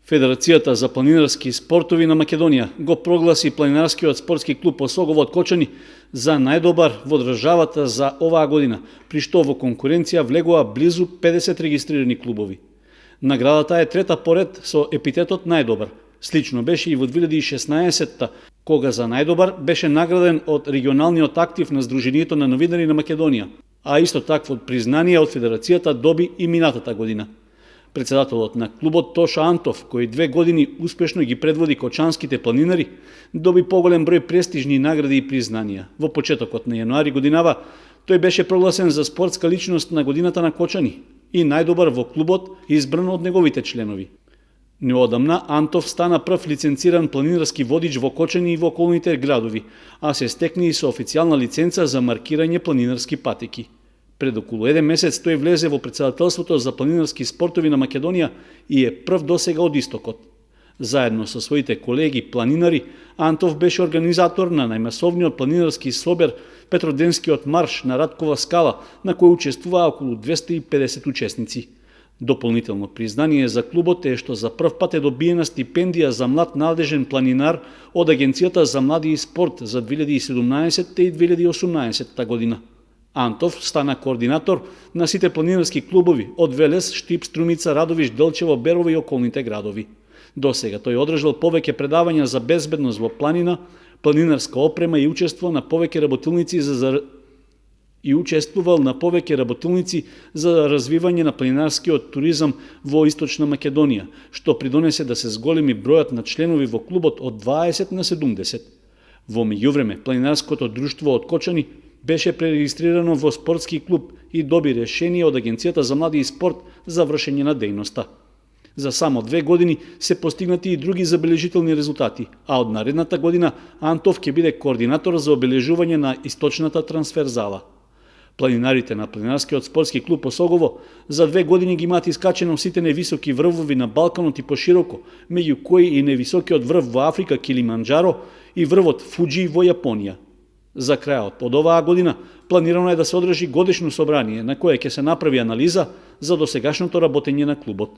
Федерацијата за планинарски спортови на Македонија го прогласи планинарскиот спортски клуб Осогово од Кочани за најдобар во државата за оваа година, при што во конкуренција влегува близу 50 регистрирани клубови. Наградата е трета поред со епитетот најдобар. Слично беше и во 2016-та, кога за најдобар беше награден од регионалниот актив на Сдруженијето на новинари на Македонија, а исто такво признание од Федерацијата доби и минатата година. Председателот на клубот Тоша Антов, кој 2 години успешно ги предводи кочанските планинари, доби поголем број престижни награди и признанија. Во почетокот на јануари годинава тој беше прогласен за спортска личност на годината на Кочани и најдобар во клубот, избран од неговите членови. Неодамна Антов стана прв лиценциран планинарски водич во Кочани и во околните градови, а се стекне и со официјална лиценца за маркирање планинарски патеки. Пред околу 1 месец тој влезе во председателството за планинарски спортови на Македонија и е прв досега од истокот. Заедно со своите колеги планинари, Антов беше организатор на најмасовниот планинарски собер Петроденскиот марш на Раткова скала, на кој учествуваа околу 250 учесници. Дополнително признание за клубот е што за прв пат е добиена стипендија за млад надежен планинар од Агенцијата за млади и спорт за 2017 и 2018 година. Антов стана координатор на сите планинарски клубови од Велес, Штип, Струмица, Радовиш, Делчево, Берово и околните градови. Досега тој одржал повеќе предавања за безбедност во планина, планинарска опрема и учествувал на повеќе работилници за развивање на планинарскиот туризам во Источна Македонија, што придонесе да се зголеми бројот на членови во клубот од 20 на 70. Во меѓувреме, планинарското друштво од Кочани беше пререгистрирано во спортски клуб и доби решение од Агенцијата за млади и спорт за вршење на дејноста. За само 2 години се постигнати и други забележителни резултати, а од наредната година Антов ќе биде координатор за обележување на источната трансферзала. Планинарите на планинарскиот спортски клуб Осогово за 2 години ги имаат искачено сите невисоки врвови на Балканот и пошироко, меѓу кои и невисокиот врв во Африка Килиманџаро и врвот Фуџи во Јапонија. За крајот од оваа година планирано е да се одржи годишно собрание на кое ќе се направи анализа за досегашното работење на клубот.